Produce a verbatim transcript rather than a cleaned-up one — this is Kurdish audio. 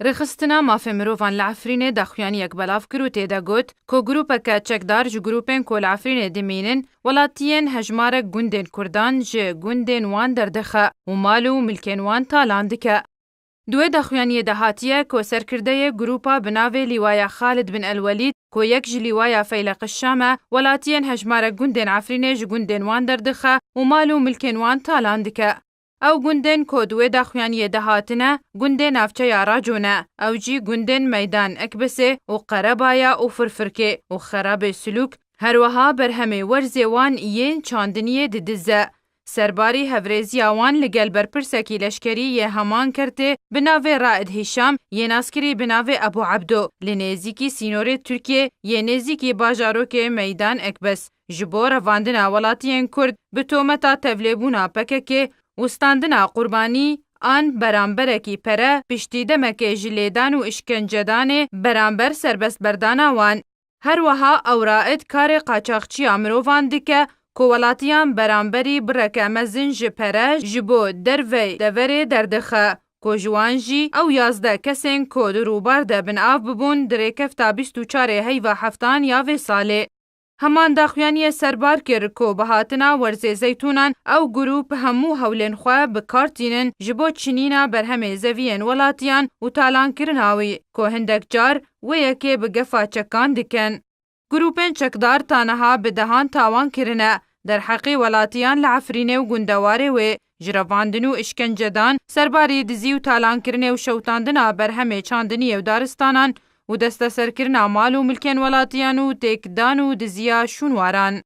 Rêxistina Mafê Mirovan li Efrînê daxuyaniyek belav kir û tê de got ku grûpeke çekdar ji grûpên ku li Efrînê dimînin, welatiyên hejmarek gundên Kurdan ji gundên wan derdixe û mal û milkên wan talan dike. Di wê daxuyaniyê de hatiye ku serkirdeyê grûpa bi navê Lîwaya Xalid bin El-Welîd, ku yek ji Lîwaya Feyleq Şam e, welatiyên hejmarek gundên Efrînê ji gundên wan derdixe û mal û milkên wan talan dike. Ew gundên ku di wê daxuyaniyê de hatine, gundê navçeya Raco ne, ew jî gundên Meydan Ekbesê û Qerebaya û Firfirkê û Xerabê Silûk, her wiha berhemê werzê wan yên çandiniyê didize. Serbarî hevrêziya wan li gel berpirsekî leşkerî yê heman kertê bi navê Raed Hîşam yê naskirî bi navê Ebû Ebdo li nêzîkî sînorê Tirkiyê yê nêzîkî bajarokê Meydan Ekbes ji bo revandina welatiyên Kurd bi tometa tevlêbûna P K K û standina qurbanî an beramberekî pere piştî demekê ji lêdan û îşkencedanê beramber serbestberdana wan. Her wiha ew Raed karê qaçaxçiya mirovan dike ku welatiyan beramberî bireke mezin ji pere ji bo dervey deverê derdixe, ku ji wan jî ew yazdeh kesên ku di rûbar de bin av bibûn di rêkefta bîst û çarê heyva heftan ya vê salê. Heman daxuyaniyê serbar kir ku bi hatina werzê zeytûnan ew grûp hemû hewlên xwe bi kar tînin ji bo çinîna berhemê zeviyên welatiyan û talankirina wî ku hindek car wê yekê bi gefa çekan dikin. Grûpên çekdar ta niha bi dehan tawan kirine derheqê welatiyan li Efrînê û gundewarê wê ji revandin û îşkencedan, serbarî dizî û talankirinê û şewitandina berhemê çandiniyê û daristanan û desteserkirina mal û milkên welatiyan û têkdan û diziya şûnwaran.